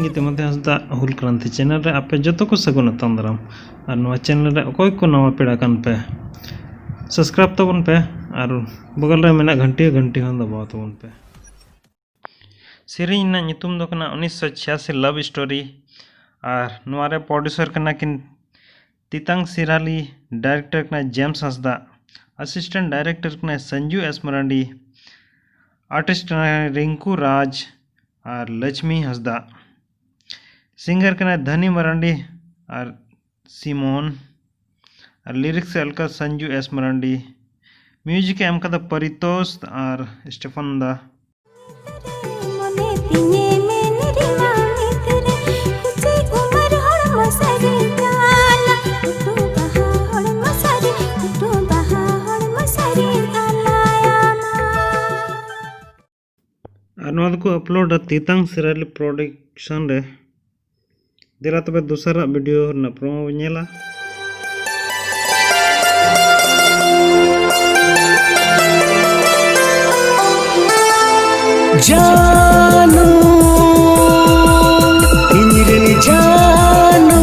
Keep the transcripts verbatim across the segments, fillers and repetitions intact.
ᱜᱤᱛᱤ ᱢᱟᱛᱮ ᱦᱟᱸᱥᱫᱟ ᱦᱩᱞ ᱠᱨᱟᱱᱛᱤ ᱪᱮᱱᱮᱞ ᱨᱮ ᱟᱯᱮ ᱡᱚᱛᱚ ᱠᱚ ᱥᱟᱹᱜᱩᱱ ᱟᱛᱟᱝ ᱫᱟᱨᱟᱢ᱾ ᱟᱨ ᱱᱚᱣᱟ ᱪᱮᱱᱮᱞ ᱨᱮ ᱚᱠᱚᱭ ᱠᱚ ᱱᱟᱣᱟ ᱯᱮᱲᱟ ᱠᱟᱱ ᱯᱮ, ᱥᱟᱵᱥᱠᱨᱟᱭᱤᱵ ᱛᱟᱵᱚᱱ ᱯᱮ ᱟᱨ ᱵᱚᱜᱚᱞ ᱨᱮ ᱢᱮᱱᱟᱜ ᱜᱷᱟᱱᱴᱤ, ᱜᱷᱟᱱᱴᱤ ᱦᱚᱸ ᱫᱟᱵᱟᱣ ᱛᱟᱵᱚᱱ ᱯᱮ᱾ ᱥᱮᱨᱮᱧ ᱨᱮᱱᱟᱜ ᱧᱩᱛᱩᱢ ᱫᱚ ᱠᱟᱱᱟ ᱩᱱᱤᱥᱥᱚ ᱪᱷᱤᱭᱟᱥᱤ Love Story᱾ ᱟᱨ ᱱᱚᱣᱟ ᱨᱮ ᱯᱨᱚᱰᱭᱩᱥᱟᱨ ᱠᱟᱱᱟ ᱠᱤᱱ ᱛᱤᱛᱟᱝ ᱥᱤᱨᱟᱞᱤ, ᱰᱟᱭᱨᱮᱠᱴᱚᱨ ᱠᱟᱱᱟᱭ ᱡᱮᱢᱥ ᱦᱟᱸᱥᱫᱟ, ᱟᱥᱤᱥᱴᱮᱱᱴ ᱰᱟᱭᱨᱮᱠᱴᱚᱨ ᱠᱟᱱᱟᱭ ᱥᱟᱱᱡᱩ ᱮᱥ ᱢᱟᱨᱟᱱᱰᱤ, ᱟᱨᱴᱤᱥᱴ ᱠᱟᱱᱟᱭ ᱨᱤᱝᱠᱩ ᱨᱟᱡᱽ ᱟᱨ ᱞᱚᱪᱷᱢᱤ ᱦᱟᱸᱥᱫᱟ᱾ ᱥᱤᱝᱜᱟᱨ ᱠᱟᱱᱟᱭ ᱫᱷᱟᱱᱤ ᱢᱟᱨᱟᱱᱰᱤ ᱟᱨ ᱥᱤᱢᱚᱱ᱾ ᱟᱨ ᱞᱤᱨᱤᱠᱥ ᱮ ᱚᱞ ᱠᱟᱫᱟ ᱥᱟᱱᱡᱩ ᱮᱥ ᱢᱟᱨᱟᱱᱰᱤ᱾ ᱢᱤᱭᱩᱡᱤᱠ ᱮ ᱮᱢ ᱠᱟᱫᱟ ᱯᱟᱨᱤᱛᱳᱥ ᱟᱨ ᱥᱴᱮᱯᱷᱟᱱ ᱫᱟ᱾ ᱢᱚᱱᱮ ᱛᱤᱧᱮ ᱢᱮᱱ ᱨᱮᱢᱟ ᱢᱤᱫ ᱨᱮ, ᱠᱩᱪᱤ ᱩᱢᱮᱨ ᱦᱚᱲᱢᱚ ᱥᱟᱹᱨᱤ ᱠᱟᱞᱟ, ᱯᱷᱩᱴᱩ ᱵᱟᱦᱟ ᱦᱚᱲᱢᱚ ᱥᱟᱹᱨᱤ, ᱯᱷᱩᱴᱩ ᱵᱟᱦᱟ ᱦᱚᱲᱢᱚ ᱥᱟᱹᱨᱤ ᱟᱞᱟᱭᱟᱢᱟ᱾ ᱟᱨ ᱱᱚᱣᱟ ᱫᱚᱠᱚ ᱟᱯᱞᱳᱰᱟ ᱛᱤᱛᱟᱝ ᱥᱤᱨᱟᱞᱤ ᱯᱨᱚᱰᱟᱠᱥᱚᱱ ᱨᱮ᱾ ᱫᱮᱞᱟ ᱛᱚᱵᱮ ᱫᱚᱥᱟᱨᱟᱜ ᱵᱷᱤᱰᱤᱭᱳ ᱨᱮᱱᱟᱜ ᱯᱨᱳᱢᱳ ᱵᱚᱱ ᱧᱮᱞᱟ᱾ ᱡᱟᱱᱩ, ᱤᱧ ᱨᱮᱱ ᱡᱟᱱᱩ,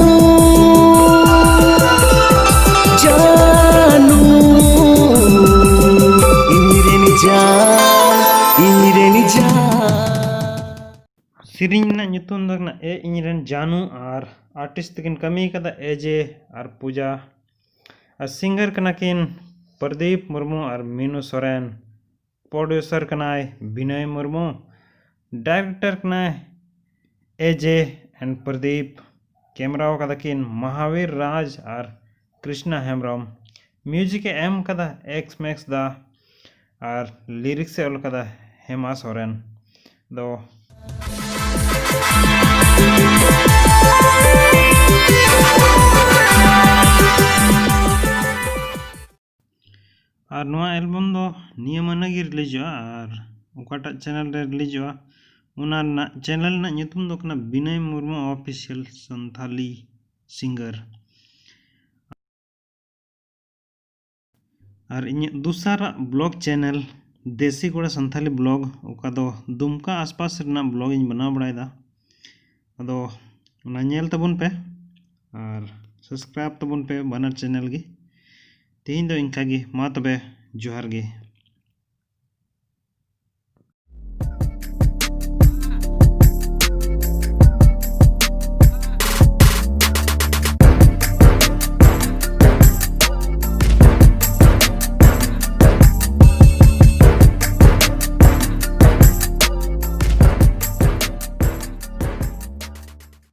ᱡᱟᱱᱩ, ᱤᱧ ᱨᱮᱱ ᱡᱟᱱ, ᱤᱧ ᱨᱮᱱ ᱡᱟᱱ᱾ ᱥᱮᱨᱮᱧ ᱨᱮᱱᱟᱜ ᱧᱩᱛᱩᱢ ᱫᱚ ᱠᱟᱱᱟ ᱮ ᱤᱧ ᱨᱮᱱ ᱡᱟᱱᱩ ᱟᱨ ᱟᱨᱴᱤᱥᱴ ᱛᱟᱹᱠᱤᱱ ᱠᱟᱹᱢᱤ ᱠᱟᱫᱟ ᱮ ᱡᱮ ᱟᱨ ᱯᱩᱡᱟ᱾ ᱟᱨ ᱥᱤᱝᱜᱟᱨ ᱠᱟᱱᱟ ᱠᱤᱱ ᱯᱨᱚᱫᱤᱯ ᱢᱩᱨᱢᱩ ᱟᱨ ᱢᱤᱱᱩ ᱥᱚᱨᱮᱱ᱾ ᱯᱨᱚᱰᱭᱩᱥᱟᱨ ᱠᱟᱱᱟᱭ ᱵᱤᱱᱚᱭ ᱢᱩᱨᱢᱩ᱾ ᱰᱟᱭᱨᱮᱠᱴᱚᱨ ᱠᱟᱱᱟᱭ ᱮ ᱡᱮ ᱮᱱᱰ ᱯᱨᱚᱫᱤᱯ᱾ ᱠᱮᱢᱮᱨᱟ ᱟᱠᱟᱫᱟ ᱠᱤᱱ ᱢᱟᱦᱟᱵᱤᱨ ᱨᱟᱡᱽ ᱟᱨ ᱠᱨᱤᱥᱱᱟ ᱦᱮᱢᱵᱨᱚᱢ᱾ ᱢᱤᱭᱩᱡᱤᱠ ᱮ ᱮᱢ ᱠᱟᱫᱟ ᱮᱠᱥ ᱢᱮᱠᱥ ᱫᱟ ᱟᱨ ᱞᱤᱨᱤᱠᱥ ᱮ ᱚᱞ ᱠᱟᱫᱟ ᱦᱮᱢᱟ ᱥᱚᱨᱮᱱ᱾ ᱫᱚ ᱟᱨ ᱱᱚᱣᱟ ᱮᱞᱵᱟᱢ ᱫᱚ ᱱᱤᱭᱟᱹ ᱢᱟᱹᱦᱱᱟᱹ ᱜᱮ ᱨᱤᱞᱤᱡᱚᱜᱼᱟ᱾ ᱟᱨ ᱚᱠᱟᱴᱟᱜ ᱪᱮᱱᱮᱞ ᱨᱮ ᱨᱤᱞᱤᱡᱚᱜᱼᱟ, ᱚᱱᱟ ᱨᱮᱱᱟᱜ ᱪᱮᱱᱮᱞ ᱨᱮᱱᱟᱜ ᱧᱩᱛᱩᱢ ᱫᱚ ᱠᱟᱱᱟ ᱵᱤᱱᱚᱭ ᱢᱩᱨᱢᱩ ᱚᱯᱷᱤᱥᱤᱭᱟᱞ ᱥᱟᱱᱛᱷᱟᱞᱤ ᱥᱤᱝᱜᱟᱨ᱾ ᱟᱨ ᱤᱧᱟᱹᱜ ᱫᱚᱥᱟᱨᱟᱜ ᱵᱞᱚᱜ ᱪᱮᱱᱮᱞ ᱫᱮᱥᱤ ᱠᱚᱲᱟ ᱥᱟᱱᱛᱷᱟᱞᱤ ᱵᱞᱚᱜ, ᱚᱠᱟ ᱫᱚ ᱫᱩᱢᱠᱟ ᱟᱥᱯᱟᱥ ᱨᱮᱱᱟᱜ ᱵᱞᱚᱜ ᱤᱧ ᱵᱮᱱᱟᱣ ᱵᱟᱲᱟᱭᱮᱫᱟ᱾ ᱟᱫᱚ ᱚᱱᱟ ᱧᱮᱞ ᱛᱟᱵᱚᱱ ᱯᱮ ᱟᱨ subscribe ᱛᱟᱵᱚᱱ ᱯᱮ ᱵᱟᱱᱟᱨ channel ᱜᱮ᱾ ᱛᱮᱦᱮᱧ ᱫᱚ ᱤᱱᱠᱟ ᱜᱮ, ᱢᱟ ᱛᱚᱵᱮ ᱡᱚᱦᱟᱨ ᱜᱮ᱾